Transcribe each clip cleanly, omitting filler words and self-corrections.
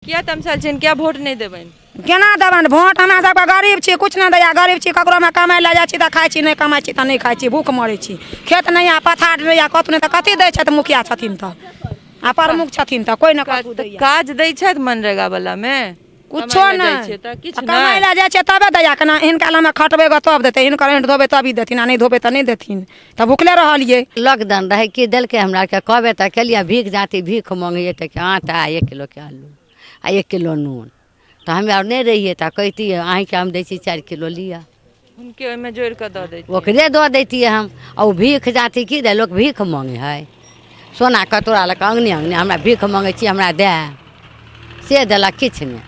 किया तमसायल छियनि किया वोट नहि देबनि केना देबनि भोट हमरा सबके गरीब छी किछु नहि दैया गरीब छी ककरोमे कमाइ लए जाइ छी तऽ खाइ छी नहि कमाइ छी तऽ नहि खाइ छी भूख मरै छी खेत नहि यऽ पथार नहि यऽ कतहु नहि तऽ कथी दै छथि मुखिया छथिन तऽ आ प्रमुख छथिन तऽ कोइ ने कतहु दैया काज दै छथि मनरेगा वला मे कुछो कमाइ लए जाइ नहि छियै तऽ किछु कमाइ नहि लए जाइ छियै तबे दैया केना हिनका लए खटबै गऽ तब देतै हिनकर ऐंठ धोबै तब ई देथिन आ नहि धोबै तऽ नहि देथिन तऽ भुखले रहलियै लॉकडाउन रहै की देलकै हमरा आरके कहबे तऽ केलियै भीख जाति भीख मङ्गियै तऽ आटा एक किलोके आलू आ एक किलो नून तऽ हमे आर नहि रहियै तऽ कहितियै अहीँके हम दै छी चारि किलो लिअ हुनके ओहिमे जोड़ि कऽ दऽ दैतियै ओकरे दऽ दैतियै हम आ ओ भीख जाति की दै लोक भीख मङ्गै हइ सोना कटोरा लऽ कऽ अङ्गने अङ्गने हमरा भीख मङ्गै छी हमरा दए से देलक किछु नहि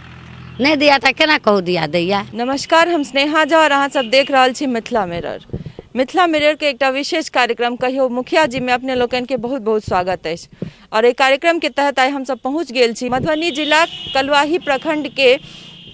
नहि दैया तऽ केना कहू दिया दैया नमस्कार हम स्नेहा झा और अहाँ सब देख रहल छी मिथिला मिरर मिथिला मिरर के एकटा विशेष कार्यक्रम कहियो मुखिया जी में अपने लोकनि के बहुत बहुत स्वागत अछि और एहि कार्यक्रम के तहत आइ हमसब पहुँच गेल छी मधुबनी जिला कलुआही प्रखंड के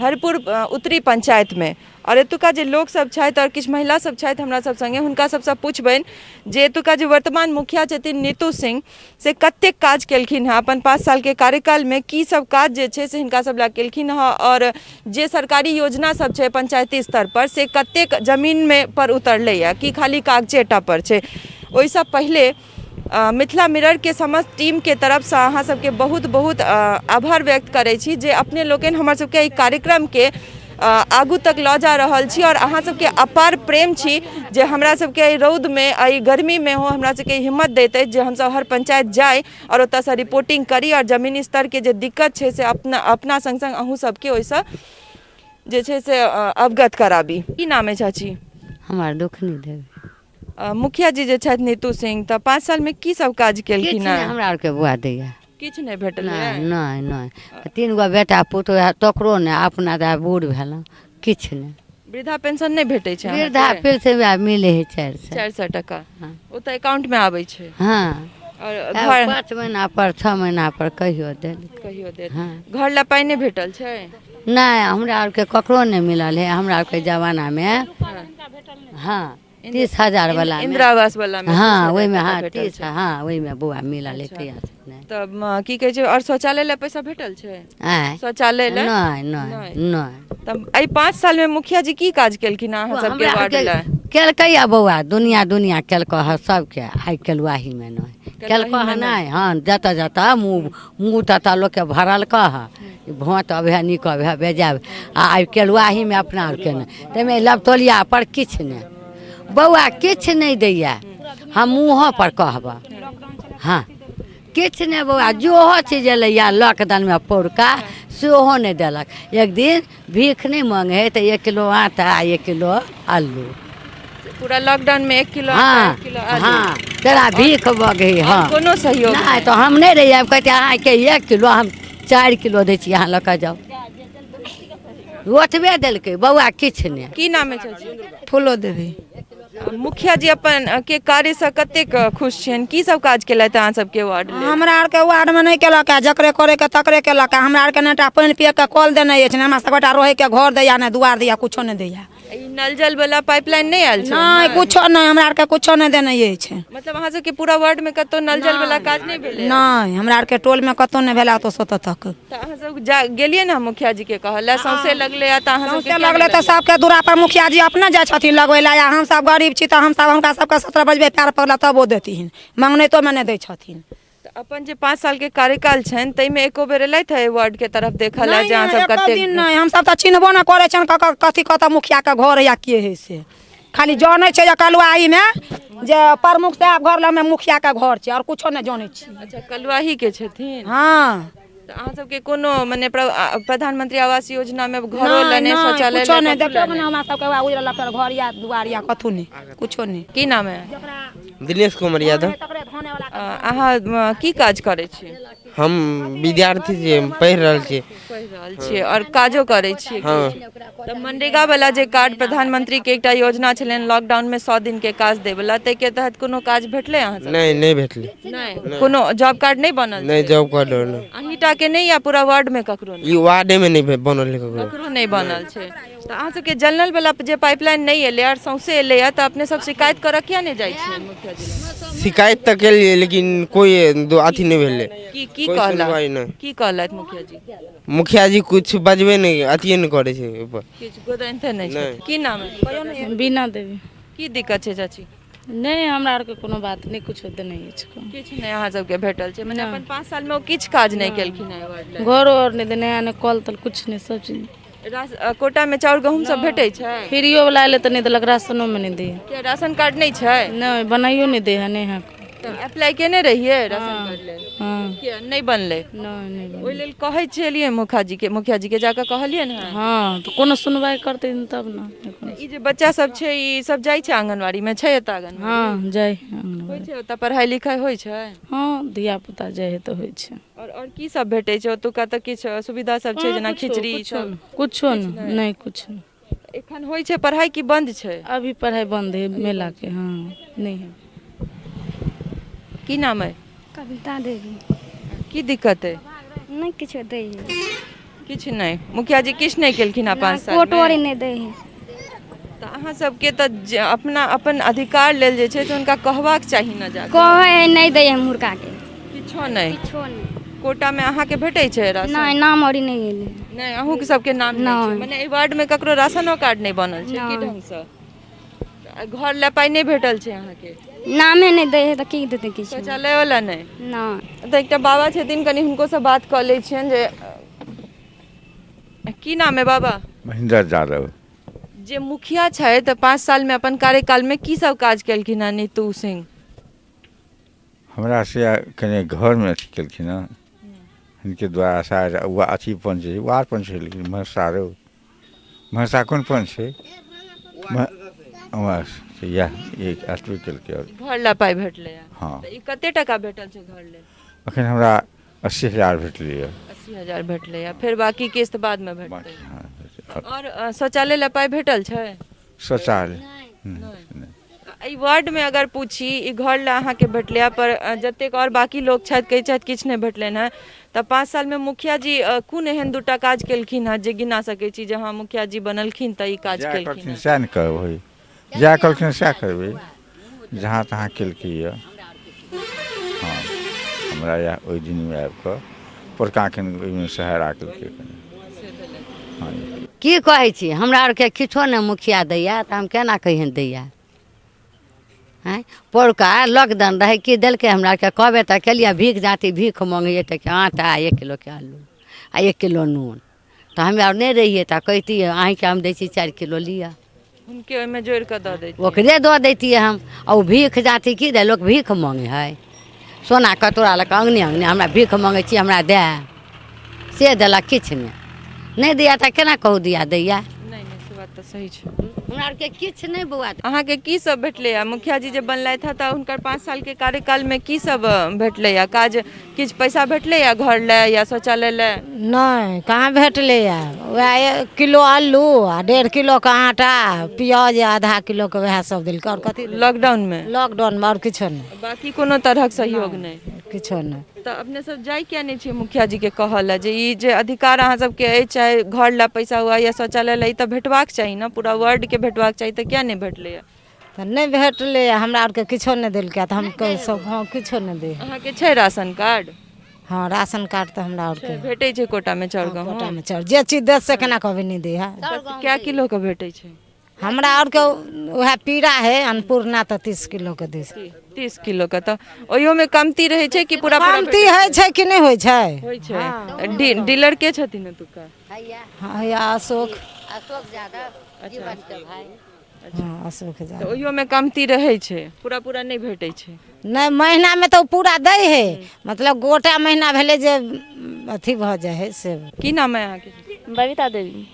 हरपुर उत्तरी पंचायत में आओर एतुका जे लोकसभ छथि आओर किछु महिला सब छथि हमरा सब सङ्गे हुनका सबसँ पुछबनि जे एतुका जे वर्तमान मुखिया छथिन नीतू सिंह से कतेक काज केलखिन हँ अपन 5 सालके कार्यकालमे की सब काज जे छै से हिनका सब लए केलखिन हँ आओर जे सरकारी योजना सब छै पंचायती स्तर पर से कतेक जमीनमे पर उतरलैए कि खाली कागजेटा पर छै ओहिसँ पहिले मिथिला मिररके समस्त टीमके तरफसँ अहाँ सबके बहुत बहुत आभार व्यक्त करै छी जे अपने लोकनि हमर सबके एहि कार्यक्रमके आगू तक लऽ जा रहल छी आओर अहाँ सबके अपार प्रेम छी जे हमरा सबके एहि रौदमे एहि गर्मीमे हो हमरा सबके हिम्मत दैत अछि जे हमसब हर पंचायत जाइ आओर ओतऽसँ रिपोर्टिंग करी आओर जमीनी स्तरके जे दिक्कत छै से अपना अपना सङ्ग सङ्ग अहूँ सबके ओहिसँ जे छै से अवगत कराबी। की नाम अछि चाची? हमर दुखनी देवी। मुखिया जी जे छथि नीतू सिंह तऽ 5 साल में की सब काज केलखिन किछु नहि हमरा आरके बौआ दैया किछु नहि भेटल नहि नहि नहि तीन गो बेटा पुतोहु है तकरो नहि अपना तऽ बूढ़ भेलहुँ किछु नहि वृद्धा पेंशन नहि भेटै छै वृद्धा पेंशन वएह मिलै है 400 400 टका हँ। ओ तऽ अकाउंट में आबै छै हँ आओर घर 5 महीना पर 6 महीना पर कहियो देल कहियो देत हँ घर ला पाइ नहि भेटल छै नहि हमरा आरके ककरो नहि मिलल है हमरा आरके जमानामे हँ 30,000 वाला इंदिरा आवास वाला में हँ ओहिमे हँ 30 हँ ओहिमे बौआ मिलल है तहिया से नहि तब की कहै छै आओर शौचालय लए पैसा भेटल छै आँय शौचालय लए नहि नहि नहि तब एहि 5 साल में मुखिया जी की काज केलखिन अहाँ सबके हमरा वार्ड आरके लए केलकै या बौआ दुनिया दुनिया केलकै हँ सबके आइ केलुआहीमे नहि केलकै हँ नहि हँ जतऽ जतऽ मुँह मुँह ततऽ लोकके भरलकै हँ भोट अबहे नीक अबहे बेजाय आ आइ केलुआहीमे अपना आरके नहि ताहिमे लबतोलिया पर किछु नहि बौआ किछु नहि दैया हम मुँहो पर कहबऽ हँ किछु नहि बौआ जेहो चीज एलैया लॉकडाउनमे पौरका सेहो नहि देलक एक दिन भीख नहि मांगे है तऽ 1 किलो आटा आ 1 किलो आलू पूरा लॉकडाउन में 1 किलो आटा, हँ 1 किलो आलू हँ तेरा भीख मगे हँ कोनो सहयोग नहि तऽ हम नहि रहियै हम कहतियै अहाँके 1 किलो हम 4 किलो दै छी अहाँ लऽ कऽ जाउ ओतबे देलकै बौआ किछु नहि की नाम है चाची फूलो देवी मुखिया जी अपन के कार्य से कतेक खुश छियनि की सब काज केलथि अहाँ सबके वार्ड लेल हमरा आरके वार्डमे नहि केलक है जकरे करैके तकरे केलक है हमरा आरके नहि टा पानि पियैके कल देने अछि नहि हमरा सबके रहैके घर दैया नहि दुआर दैया कुछो नहि दैया ई नल जल वाला पाइपलाइन नहि आयल छै नहि कुछो नहि हमरा आरके कुछो नहि देने अछि मतलब अहाँ सबके पूरा वार्ड में कतौ नल जल वाला काज नहि भेलै नहि हमरा आरके टोलमे कतहु नहि भेला ओतऽ ओतऽ तक तऽ अहाँ सब जा गेलियै ने मुखिया जी के कहऽ लए सौंसे लगलै आ तऽ अहाँ सबके सौंसे लगलै तऽ सबके दूरा पर मुखिया जी अपने जाइ छथिन लगबै लए आ हमसब गरीब छी तऽ हमसब हुनका सबके 17 बजबै पैर पड़ला तब ओ देथिन मंगनैतोमे नहि दै छथिन तऽ अपन जे 5 साल के कार्यकाल छनि ताहिमे एको बेर एलथि एहि वार्ड के तरफ देखऽ लए नहि जे अहाँ नहि सब एको कतेक दिन नहि हमसब तऽ चिन्हबो नहि करै छियनि ककर कथी कतऽ मुखियाके घर या के हइ से खाली जानै छै जे कलुआहीमे जे प्रमुख साहब घर लगमे मुखियाके घर छै आओर कुछो नहि जानै छी अच्छा कलुआही के छथिन हँ तऽ अहाँ सबके कोनो मने प्रधानमंत्री आवास योजना मे घरो लए नहि शौचालय कुछो लए नहि कथी लए देखियौ ने हमरा सबके वएह उजरल लपटल घर या दुआर या कथू नहि कुछो नहि की नाम है दिनेश कुमार यादव अहाँ की काज करै छी हम विद्यार्थी छियै पढ़ि रहल छियै पढ़ि रहल छियै आओर काजो करै छियै हँ तऽ मनरेगा वाला जे कार्ड प्रधानमंत्री के एकटा योजना छलनि लॉकडाउन मे 100 दिन के काज दै वाला ताहिके तहत कोनो काज भेटलै अहाँ सबके नहि नहि भेटलै नहि कोनो जॉब कार्ड नहि बनल नहि जॉब कार्ड नहि अहींटा के नहि या पूरा वार्ड मे ककरो नहि ई वार्डे मे नहि बनल है ककरो ककरो नहि बनल छै तऽ अहाँ सबके जल नल वाला जे पाइपलाइन नहि एलै आओर सौंसे एलै तऽ अपने सब शिकायत करऽ किया नहि जाइ छियै मुखिया जी लग? शिकायत तऽ केलियै लेकिन कोइ अथी नहि भेलै की की कोइ कहला सुनवाइ नहि की कहलथि मुखिया जी मुखिया मुखिया जी किछु बजबे नहि, अथिए नहि करै छै ओहिपर। किछु गोदनिते नहि छै। नहि। की नाम है? बीना देवी। की दिक्कत छै चाची? नहि, हमरा आरके कोनो बात नहि, किछो देने अछि। किछु नहि अहाँ सबके भेटल छै? मने अपन 5 सालमे ओ किछु काज नहि केलखिन हेँ वार्ड लए? घरो आर नहि देने है, नहि कल तल, किछु नहि, सब चीज। कोटामे चाउर गहूँम सब भेटै छै? फ्रीयो वाला एलै तऽ नहि देलक, राशनोमे नहि दै। किया, राशन कार्ड नहि छै? नहि, बनाइयो नहि दै है, नहि है। तऽ अप्लाई केने रहियै राशन कार्ड लेल? हँ। किया नहि बनलै? नहि, नहि बनलै। ओहि लेल कहै छलियै मुखिया जीके? मुखिया जीके जाकऽ कहलियै ने? हँ, तऽ कोनो सुनवाइ करतै तब ने। ई जे बच्चा सब छै, ई सब जाइ छै आंगनबाड़ी मे? छै एतऽ आंगनबाड़ी? हँ, जाइ है आङ्गनबाड़ी। होइ छै ओतऽ पढ़ाइ लिखाइ होइ छै? हँ, धिया पुता जाइ है तऽ होइ छै। आओर की सब भेटै छै ओतुका? तऽ किछु सुविधा सब छै, जेना कुछो, खिचड़ी ई कुछो सब? नहि, कुछो नहि, नहि, कुछो नहि। एखन होइ छै पढ़ाइ कि बन्द छै? अभी पढ़ाइ बन्द है मेला के, हँ, नहि है। की नाम है? कविता देवी। की दिक्कत है? नहि किछो दै है। किछु नहि? मुखिया जी किछु नहि केलखिन हँ 5 साल कोटो आर मे? नहि दै है। तऽ अहाँ सबके तऽ जे अपना अपन अधिकार लेल जे छै से हुनका कहबाक चाही ने जाकऽ। कहै है, नहि दै है मुर्गाके। किछो नहि? किछो नहि। कोटामे अहाँके भेटै छै राशन? नहि, नाम आर नहि गेलै। नहि, अहूँके सबके नाम नहि छै? नहि। मने एहि वार्डमे ककरो राशनो कार्ड नहि बनल छै की? नहि। ढङ्गसँ आ घर लए पाइ नहि भेटल छै अहाँके? नामे नहि दै है तऽ की देतै किछु? शौचालय वाला नहि? नहि। तऽ एकटा बाबा छथिन, कनि हुनको से बात कऽ लै छियनि जे की नाम है बाबा? महेंद्र यादव। जे मुखिया छथि तऽ 5 सालमे अपन कार्यकालमे की सब काज केलखिन हँ नीतू सिंह? हमरा से कनि घरमे अथी केलखिन हँ हिनके द्वारा। शायद वा अथी पंच छै, वार्ड पंच छै, लेकिन महसा रौ, महसा कोन पंच छै? बस इएह एक अथी केलकै आओर घर लए पाइ भेटलै? हँ। तऽ ई कते टाका भेटल छै घर लेल? एखन हमरा 80,000 भेटलैए। 80,000 भेटलैए, फेर बाकी किस्त बादमे भेटतै? बाँकी हँ। आओर शौचालय लए पाइ भेटल छै? शौचालय नहि। एहि वार्डमे अगर पूछी, ई घर लए अहाँके भेटलै पर जतेक आओर बाकी लोक छथि, कहै छथि किछु नहि भेटलनि हेँ, तऽ 5 सालमे मुखिया जी कोन एहन दूटा काज केलखिन हेँ जे गिना सकै छी जे हँ, मुखिया जी बनलखिन तऽ ई काज जएह केलखिन कहलखिन हेँ? सएह ने करबै, जएह कहलखिन सएह करबै, जहाँ तहाँ केलकै यऽ। हँ, हमरा इएह ओहि दिनमे आबि कऽ पोरका कनि ओहिमे सहारा केलकै कनि, हँ। की कहै छी, हमरा आरके किछो नहि मुखिया दैया, तऽ हम केना कहियनि दैया? आँय, पौरका लॉकडाउन रहै, की देलकै हमरा आरके? कहबे तऽ केलियै, भीख जाति भीख मङ्गियै तऽ आटा, 1 किलोके आलू आ 1 किलो नून। तऽ हमे आर नहि रहियै तऽ कहितियै, अहीँके हम दै छी 4 किलो, लिअ। हुनके ओहिमे जोड़ि कऽ दऽ दैतियै। ओकरे दऽ दैतियै हम। आ ओ भीख जाति की दै? लोक भीख मङ्गै हइ सोना कटोरा लऽ कऽ अङ्गने अङ्गने, हमरा भीख मङ्गै छी, हमरा दए से देलक? किछु नहि, नहि दैया तऽ केना कहू दिया दैया? नहि नहि, से बात तऽ सही छै। हमरा आरके किछु नहि बौआ। अहाँके की सब भेटलै? मुखिया जी जे बनलथि हँ तऽ हुनकर 5 सालके कार्यकालमे की सब भेटलै या काज? किछु पैसा भेटलै या घर लए या शौचालय लए? नहि, कहाँ भेटलैए। उएह 1 किलो आलू आ 1.5 किलोके आटा, प्याज आधा किलोके, उएह सब देलकै, आओर कथी? लॉकडाउनमे? लॉकडाउनमे, आओर किछो नहि। बाकी कोनो तरहक सहयोग नहि? किछो नहि। तऽ अपने सब जाइ किया नहि छियै मुखिया जी के कहऽ लए जे ई जे अधिकार अहाँ सबके अछि, चाहे घर लए पैसा हुआ या शौचालय लए, ई तऽ भेटबाक चाही ने, पूरा वार्ड के भेटबाक चाही, तऽ किया नहि भेटलैया? तऽ नहि भेटलै, हमरा आरके किछो नहि देलकै, तऽ हम सब, हँ, किछो नहि दै। अहाँके छै राशन कार्ड? हँ, राशन कार्ड तऽ हमरा आरके। भेटै छै कोटामे चाउर गहूँम? कोटामे चाउर जे चीज देत से केना कहबै नहि दै है? कए किलो के भेटै छै? हमरा आरके उएह पीड़ा है अन्नपूर्णा, तऽ 30 किलोके दै छै। 30 किलो के, तऽ ओहियोमे कमती रहै छै कि पूरा पूरा? कमती होइ छै कि नहि होइ छै? होइ छै। डीलर के छथिन ओतुका? हँ, हैया अशोक। अशोक यादव, जीवन के भाई। हँ, अशोक तऽ यादव। ओहियोमे कमती रहै छै, पूरा पूरा नहि भेटै छै? नहि, महीनामे तऽ ओ पूरा दै है, मतलब गोटा महीना भेलै जे अथी भऽ जाइ है से। की नाम है अहाँके? बबीता देवी।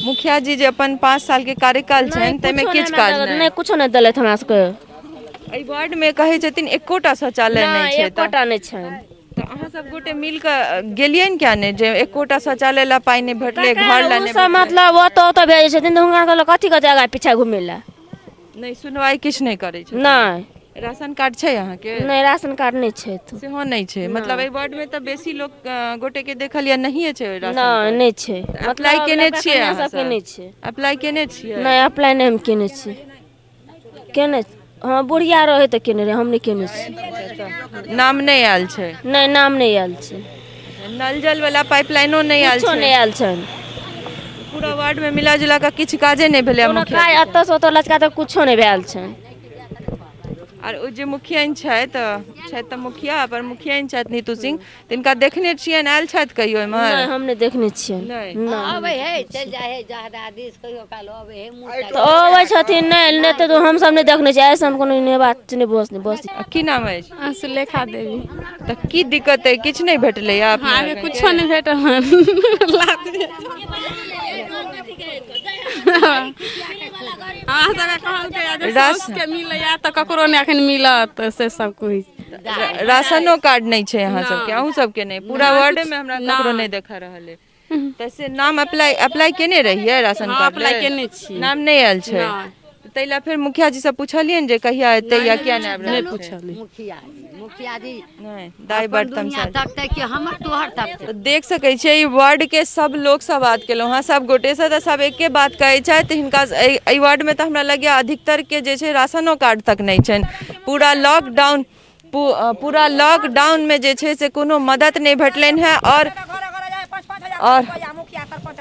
मुखिया जी जे अपन 5 साल के कार्यकाल छनि, ताहिमे किछु काज नहि? नहि? कुछो नहि देलथि हमरा सबके। एहि वार्ड मे कहै छथिन एकोटा शौचालय नहि छै। तऽ एकोटा नहि छनि। तऽ अहाँ सब गोटे मिल कऽ गेलियै ने किया नहि जे एकोटा शौचालय लए पाइ नहि भेटलै, घर लए ओ नहि सब भेटलै? मतलब ओतऽ ओतऽ भेजै छथिन तऽ हुनका कहलक कथी कथी आगाँ पीछा घुमै लए। नहि सुनवाइ किछु नहि करै छै? नहि। राशन कार्ड छै अहाँके? नहि, राशन कार्ड नहि छै तऽ। सेहो नहि छै? मतलब एहि वार्ड मे तऽ बेसी लोक गोटे के देखल या नहिये छै राशन नहि। कार्ड। नहि छै। अप्लाई केने लड़का छियै कन्या अहाँ सबके सब? नहि छै। अप्लाई केने छियै? नहि, अप्लाई नहि हम केने छी। केने हँ, बुढ़िया रहै तऽ केने रहै, हम नहि केने छी। नाम नहि आयल छै? नहि, नाम नहि आयल छै। नल जल वाला पाइपलाइनो नहि आयल किछो नहि छै। आयल छनि। पूरा वार्ड में मिला जुला कऽ किछु काजे नहि भेलै कोनो मुखिया। काज एतऽसँ ओतऽ लचका तऽ कुछो नहि भेल छनि। आर ओ जे मुखियाइन छथि, छथि तऽ मुखिया पर मुखियाइन छथि नीतू सिंह, तिनका देखने छियनि? आयल छथि कहियो एम्हर? नहि, हम नहि देखने छियनि। नहि। नहि। अबै है, चलि जाइ है जहदा दिस, कहियो काल अबै है मुँह। तऽ अबै छथिन नहि, नहि तऽ हमसब नहि देखने छियै। एहिसँ कोनो नहि बात नहि, बस नहि बस। आ की नाम अछि? सुलेखा देवी। तऽ की दिक्कत अइ? किछु नहि भेटलै अपने? कुछो नहि भेटल हन। अहाँ सबके कहलकै जे साउसके मिलैया तऽ ककरो नहि एखन मिलत, से सब कुछ। राशनो कार्ड नहि छै अहाँ सबके? अहूँ सबके नहि? पूरा वार्डे में हमरा ककरो नहि देखा रहल अइ। तऽ से नाम अप्लाई केने रहियै राशन कार्ड? अप्लाई केने छी। नाम नहि आयल छै? ताहि लए फेर मुखिया जी से पुछलियनि जे कहिया एतै या किया नहि आबि नहि रहल छै? पुछलियै। मुखिया जी, मुखिया जी नहि दाइ, बड दुनिया तमसायल तकतै कि हमर तोहर तकतै? तऽ देख सकै छियै, ई वार्ड के सब लोकसँ बात केलहुँ हँ, सब गोटेसँ, तऽ सब एके बात कहै छथि। हिनका एहि वार्डमे तऽ हमरा लगैए अधिकतरके जे छै राशनो कार्ड तक नहि छनि। पूरा लॉकडाउन, पूरा लॉकडाउनमे जे छै से कोनो मदद नहि भेटलनि हेँ आओर आओर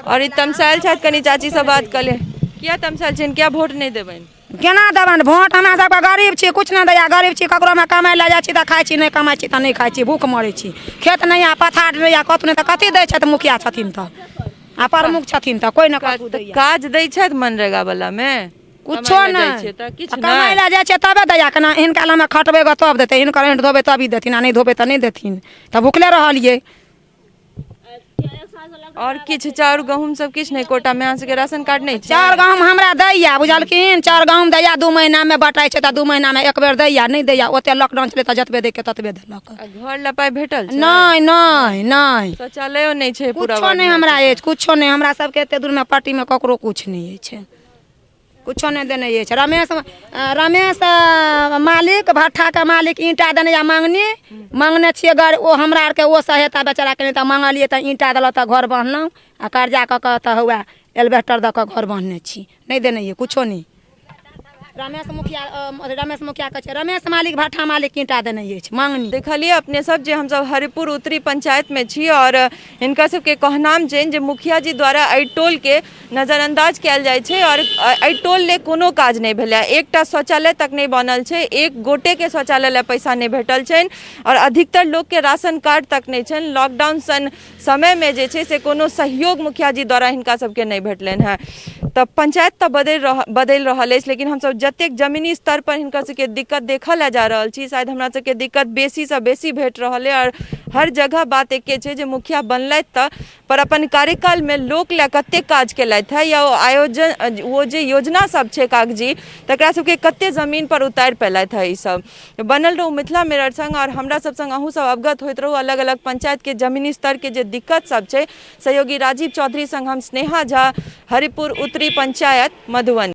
आओर ई तमसायल छथि। कनि चाचीसँ बात कऽ ले, किया तमसायल छनि? किया वोट नहि देबनि? केना देबनि भोट? हमरा सबके गरीब छी, कुछ नहि दैया, गरीब छी। ककरोमे कमाइ लए जाइ छी तऽ खाइ छी, नहि कमाइ छी तऽ नहि खाइ छी, भूख मरै छी। खेत नहि आ पथार नहि आ कतहु नहि, तऽ कथी दै छथि मुखिया छथिन तऽ आ प्रमुख छथिन तऽ कोइ ने कतहु दैया। काज दै छथि मनरेगा वला मे? कुछो कमाइ लए जाइ नहि। छियै तऽ किछु कमाइ नहि लए जाइ छियै तबे दैया। केना हिनका लए खटबै गऽ तब देतै? हिनकर ऐंठ धोबै तब ई देथिन, आ नहि धोबै तऽ नहि देथिन, तऽ भुखले रहलियै। आओर किछु चाउर गहूँम सब किछु नहि? कोटामे अहाँ सबके राशन कार्ड नहि छै? चाउर गहूँम हमरा दैया, बुझलखिन? चाउर गहूँम दैया, 2 महीनामे बटाइ छै तऽ 2 महीनामे एक बेर दैया, नहि दैया ओते। लॉकडाउन छलै तऽ जतबे दैके ततबे देलक। आ घर लए पाइ भेटल छै? नहि नहि नहि। शौचालयो नहि छै पूरा कुछो वार्डमे? नहि हमरा अछि, कुछो नहि। हमरा सबके एते दूरमे पट्टीमे ककरो कुछ नहि अछि, कुछो नहि देने अछि। रमेश, रमेश मालिक, भट्ठाके मालिक ईंटा देने या माँगनी माँगने छियै गर ओ हमरा आरके ओ सहायता बेचाराके नहि तऽ माँगलियै तऽ ईंटा देलक तऽ घर बन्हलहुँ, आ कर्जा कऽ कऽ तऽ हौआ एल्बेस्टर दऽ कऽ घर बन्हने छी। नहि देने यऽ कुछो नहि रमेश मुखिया। रमेश मुखिया कहै छै, रमेश मालिक, भट्ठा मालिक ईंटा देने अछि माँगनी। देखलियै अपने सब जे हमसब हरिपुर उत्तरी पंचायत में छी और हिनका सबके कहनाम छनि जे मुखिया जी द्वारा एहि टोल के नजरअंदाज कयल जाइ छै और एहि टोल ले कोनो काज नहि भेलै, एकटा शौचालय तक नहि बनल छै, एक गोटे के शौचालय लए पैसा नहि भेटल छनि और अधिकतर लोक के राशन कार्ड तक नहि छनि। लॉकडाउन सन समय में जे छै से कोनो सहयोग मुखिया जी द्वारा हिनका सबके नहि भेटलनि हेँ। तऽ पंचायत तऽ बदलि रहल अछि, लेकिन हमसब जतेक जमीनी स्तर पर हिनकर सबके दिक्कत देखऽ लए जा रहल छी, शायद हमरा सबके दिक्कत बेसीसँ बेसी भेट रहल अइ। आओर हर जगह बात एके छै जे मुखिया बनलथि तऽ पर अपन कार्यकालमे लोक लए कतेक काज केलथि हेँ, या ओ आयोजन, ओ जे योजना सब छै कागजी, तकरा सबके कते जमीन पर उतारि पेलथि हेँ। ई सब बनल रहू मिथिला मिरर संग आओर हमरा सब संग अहूँ सब अवगत होइत रहू अलग अलग पंचायतके जमीनी स्तरके जे दिक्कत सब छै। सहयोगी राजीव चौधरी संग हम स्नेहा झा, हरिपुर उत्तरी पंचायत, मधुबनी।